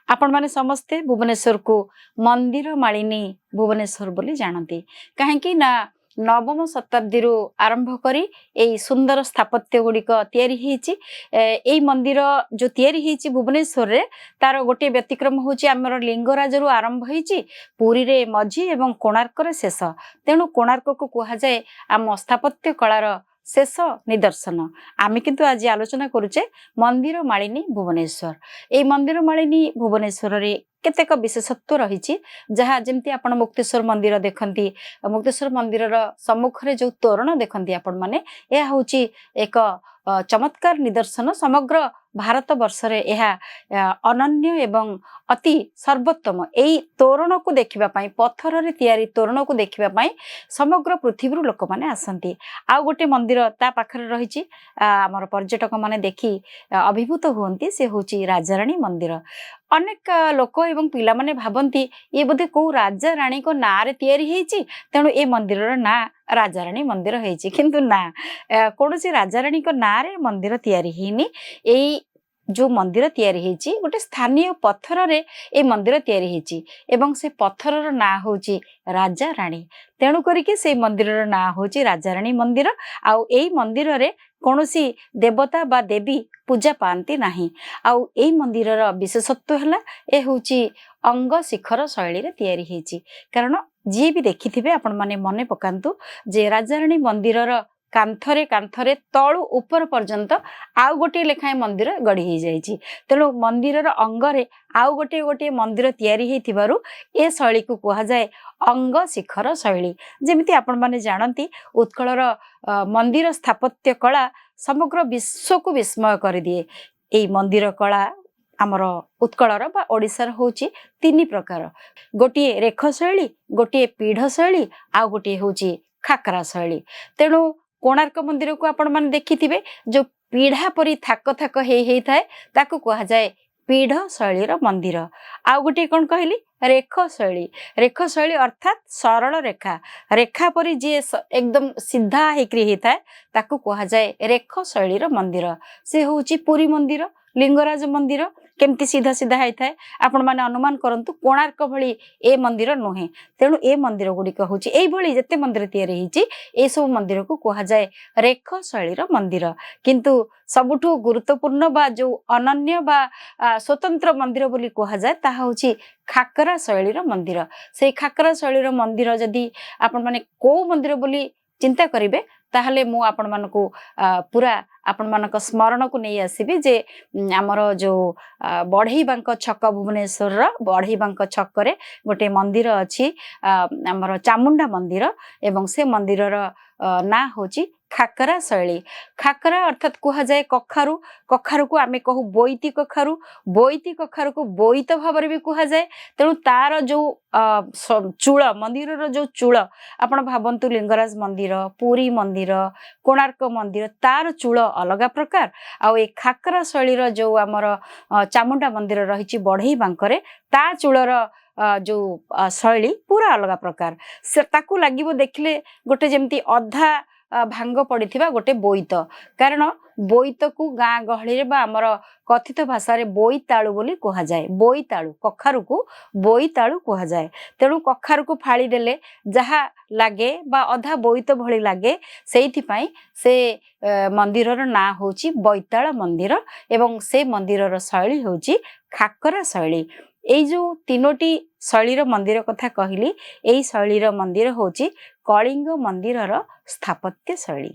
ଆପଣମାନେ ସମସ୍ତେ ଭୁବନେଶ୍ୱରକୁ ମନ୍ଦିର ମାଳିନୀ ଭୁବନେଶ୍ୱର ବୋଲି ଜାଣନ୍ତି। କାହିଁକି ନା ନବମ ଶତାବ୍ଦୀରୁ ଆରମ୍ଭ କରି ଏଇ ସୁନ୍ଦର ସ୍ଥାପତ୍ୟ ଗୁଡ଼ିକ ତିଆରି ହେଇଛି। ଏଇ ମନ୍ଦିର ଯୋଉ ତିଆରି ହେଇଛି ଭୁବନେଶ୍ୱରରେ, ତାର ଗୋଟିଏ ବ୍ୟତିକ୍ରମ ହଉଛି, ଆମର ଲିଙ୍ଗରାଜରୁ ଆରମ୍ଭ ହେଇଛି, ପୁରୀରେ ମଝି ଏବଂ କୋଣାର୍କରେ ଶେଷ। ତେଣୁ କୋଣାର୍କକୁ କୁହାଯାଏ ଆମ ସ୍ଥାପତ୍ୟ କଳାର ଶେଷ ନିଦର୍ଶନ। ଆମେ କିନ୍ତୁ ଆଜି ଆଲୋଚନା କରୁଛେ ମନ୍ଦିର ମାଳିନୀ ଭୁବନେଶ୍ୱର। ଏଇ ମନ୍ଦିର ମାଳିନୀ ଭୁବନେଶ୍ୱରରେ କେତେକ ବିଶେଷତ୍ୱ ରହିଛି, ଯାହା ଯେମିତି ଆପଣ ମୁକ୍ତେଶ୍ୱର ମନ୍ଦିର ଦେଖନ୍ତି, ମୁକ୍ତେଶ୍ୱର ମନ୍ଦିରର ସମ୍ମୁଖରେ ଯୋଉ ତୋରଣ ଦେଖନ୍ତି ଆପଣମାନେ, ଏହା ହଉଛି ଏକ ଚମତ୍କାର ନିଦର୍ଶନ। ସମଗ୍ର ଭାରତ ବର୍ଷରେ ଏହା ଅନନ୍ୟ ଏବଂ ଅତି ସର୍ବୋତ୍ତମ। ଏଇ ତୋରଣକୁ ଦେଖିବା ପାଇଁ, ପଥରରେ ତିଆରି ତୋରଣକୁ ଦେଖିବା ପାଇଁ ସମଗ୍ର ପୃଥିବୀରୁ ଲୋକମାନେ ଆସନ୍ତି। ଆଉ ଗୋଟେ ମନ୍ଦିର ତା ପାଖରେ ରହିଛି, ଆମର ପର୍ଯ୍ୟଟକମାନେ ଦେଖି ଅଭିଭୂତ ହୁଅନ୍ତି, ସେ ହେଉଛି ରାଜାରାଣୀ ମନ୍ଦିର। ଅନେକ ଲୋକ ଏବଂ ପିଲାମାନେ ଭାବନ୍ତି, ଇଏ ବୋଧେ କୋଉ ରାଜା ରାଣୀଙ୍କ ନାଁରେ ତିଆରି ହେଇଛି, ତେଣୁ ଏ ମନ୍ଦିରର ନାଁ ରାଜାରାଣୀ ମନ୍ଦିର ହେଇଛି। କିନ୍ତୁ ନା, କୌଣସି ରାଜାରାଣୀଙ୍କ ନାଁରେ ମନ୍ଦିର ତିଆରି ହେଇନି। ଏଇ ଯୋଉ ମନ୍ଦିର ତିଆରି ହେଇଛି, ଗୋଟେ ସ୍ଥାନୀୟ ପଥରରେ ଏଇ ମନ୍ଦିର ତିଆରି ହେଇଛି ଏବଂ ସେ ପଥରର ନାଁ ହଉଛି ରାଜା ରାଣୀ। ତେଣୁ କରିକି ସେଇ ମନ୍ଦିରର ନାଁ ହଉଛି ରାଜାରାଣୀ ମନ୍ଦିର। ଆଉ ଏଇ ମନ୍ଦିରରେ କୌଣସି ଦେବତା ବା ଦେବୀ ପୂଜା ପାଆନ୍ତି ନାହିଁ। ଆଉ ଏଇ ମନ୍ଦିରର ବିଶେଷତ୍ୱ ହେଲା, ଏ ହେଉଛି ଅଙ୍ଗ ଶିଖର ଶୈଳୀରେ ତିଆରି ହେଇଛି। କାରଣ ଯିଏ ବି ଦେଖିଥିବେ, ଆପଣମାନେ ମନେ ପକାନ୍ତୁ ଯେ ରାଜାରାଣୀ ମନ୍ଦିରର କାନ୍ଥରେ କାନ୍ଥରେ ତଳୁ ଉପର ପର୍ଯ୍ୟନ୍ତ ଆଉ ଗୋଟିଏ ଲେଖାଏଁ ମନ୍ଦିର ଗଢ଼ି ହେଇଯାଇଛି। ତେଣୁ ମନ୍ଦିରର ଅଙ୍ଗରେ ଆଉ ଗୋଟିଏ ଗୋଟିଏ ମନ୍ଦିର ତିଆରି ହେଇଥିବାରୁ ଏ ଶୈଳୀକୁ କୁହାଯାଏ ଅଙ୍ଗ ଶିଖର ଶୈଳୀ। ଯେମିତି ଆପଣମାନେ ଜାଣନ୍ତି, ଉତ୍କଳର ମନ୍ଦିର ସ୍ଥାପତ୍ୟ କଳା ସମଗ୍ର ବିଶ୍ୱକୁ ବିସ୍ମୟ କରିଦିଏ। ଏଇ ମନ୍ଦିର କଳା ଆମର ଉତ୍କଳର ବା ଓଡ଼ିଶାର ହେଉଛି ତିନି ପ୍ରକାର: ଗୋଟିଏ ରେଖ ଶୈଳୀ, ଗୋଟିଏ ପୀଢ଼ ଶୈଳୀ, ଆଉ ଗୋଟିଏ ହେଉଛି ଖାକରା ଶୈଳୀ। ତେଣୁ କୋଣାର୍କ ମନ୍ଦିରକୁ ଆପଣମାନେ ଦେଖିଥିବେ, ଯୋଉ ପିଢ଼ା ପରି ଥାକ ଥାକ ହେଇ ହେଇଥାଏ, ତାକୁ କୁହାଯାଏ ପୀଢ଼ ଶୈଳୀର ମନ୍ଦିର। ଆଉ ଗୋଟିଏ କ'ଣ କହିଲି? ରେଖ ଶୈଳୀ। ରେଖ ଶୈଳୀ ଅର୍ଥାତ୍ ସରଳ ରେଖା, ରେଖା ପରି ଯିଏ ଏକଦମ ସିଧା ହେଇକରି ହେଇଥାଏ, ତାକୁ କୁହାଯାଏ ରେଖ ଶୈଳୀର ମନ୍ଦିର। ସେ ହେଉଛି ପୁରୀ ମନ୍ଦିର, ଲିଙ୍ଗରାଜ ମନ୍ଦିର କେମିତି ସିଧା ସିଧା ହେଇଥାଏ, ଆପଣମାନେ ଅନୁମାନ କରନ୍ତୁ। କୋଣାର୍କ ଭଳି ଏ ମନ୍ଦିର ନୁହେଁ। ତେଣୁ ଏ ମନ୍ଦିର ଗୁଡ଼ିକ ହେଉଛି, ଏଇଭଳି ଯେତେ ମନ୍ଦିର ତିଆରି ହେଇଛି, ଏସବୁ ମନ୍ଦିରକୁ କୁହାଯାଏ ରେଖ ଶୈଳୀର ମନ୍ଦିର। କିନ୍ତୁ ସବୁଠୁ ଗୁରୁତ୍ୱପୂର୍ଣ୍ଣ ବା ଯୋଉ ଅନନ୍ୟ ବା ସ୍ୱତନ୍ତ୍ର ମନ୍ଦିର ବୋଲି କୁହାଯାଏ, ତାହା ହେଉଛି ଖାକରା ଶୈଳୀର ମନ୍ଦିର। ସେଇ ଖାକରା ଶୈଳୀର ମନ୍ଦିର ଯଦି ଆପଣମାନେ କୋଉ ମନ୍ଦିର ବୋଲି ଚିନ୍ତା କରିବେ, ତାହେଲେ ମୁଁ ଆପଣମାନଙ୍କୁ ପୁରା ଆପଣମାନଙ୍କ ସ୍ମରଣକୁ ନେଇ ଆସିବି ଯେ ଆମର ଯୋଉ ବଢ଼େଇବାଙ୍କ ଛକ, ଭୁବନେଶ୍ୱରର ବଢ଼େଇବାଙ୍କ ଛକରେ ଗୋଟେ ମନ୍ଦିର ଅଛି, ଆମର ଚାମୁଣ୍ଡା ମନ୍ଦିର ଏବଂ ସେ ମନ୍ଦିରର ନାଁ ହେଉଛି ଖାକରା ଶୈଳୀ। ଖାକରା ଅର୍ଥାତ୍ କୁହାଯାଏ କଖାରୁ। କଖାରୁକୁ ଆମେ କହୁ ବୋଇତି କଖାରୁ। ବୋଇତି କଖାରୁକୁ ବୋଇତ ଭାବରେ ବି କୁହାଯାଏ। ତେଣୁ ତାର ଯୋଉ ଚୂଳ, ମନ୍ଦିରର ଯୋଉ ଚୂଳ, ଆପଣ ଭାବନ୍ତୁ, ଲିଙ୍ଗରାଜ ମନ୍ଦିର, ପୁରୀ ମନ୍ଦିର, କୋଣାର୍କ ମନ୍ଦିର, ତାର ଚୂଳ ଅଲଗା ପ୍ରକାର ଆଉ ଏ ଖାକରା ଶୈଳୀର ଯୋଉ ଆମର ଚାମୁଣ୍ଡା ମନ୍ଦିର ରହିଛି ବଢ଼େଇ ବାଙ୍କରେ, ତା ଚୂଳର ଯୋଉ ଶୈଳୀ ପୁରା ଅଲଗା ପ୍ରକାର। ସେ ତାକୁ ଲାଗିବ ଦେଖିଲେ ଗୋଟେ ଯେମିତି ଅଧା ଭାଙ୍ଗ ପଡ଼ିଥିବା ଗୋଟେ ବୋଇତ। କାରଣ ବୋଇତକୁ ଗାଁ ଗହଳିରେ ବା ଆମର କଥିତ ଭାଷାରେ ବୋଇତାଳୁ ବୋଲି କୁହାଯାଏ। ବୋଇତାଳୁ, କଖାରୁକୁ ବୋଇତାଳୁ କୁହାଯାଏ। ତେଣୁ କଖାରୁକୁ ଫାଳି ଦେଲେ ଯାହା ଲାଗେ ବା ଅଧା ବୋଇତ ଭଳି ଲାଗେ, ସେଇଥିପାଇଁ ସେ ମନ୍ଦିରର ନାଁ ହେଉଛି ବୈତାଳ ମନ୍ଦିର ଏବଂ ସେ ମନ୍ଦିରର ଶୈଳୀ ହେଉଛି ଖାକରା ଶୈଳୀ। ଏଇ ଯୋଉ ତିନୋଟି ଶୈଳୀର ମନ୍ଦିର କଥା କହିଲି, ଏଇ ଶୈଳୀର ମନ୍ଦିର ହେଉଛି କଳିଙ୍ଗ ମନ୍ଦିରର ସ୍ଥାପତ୍ୟ ଶୈଳୀ।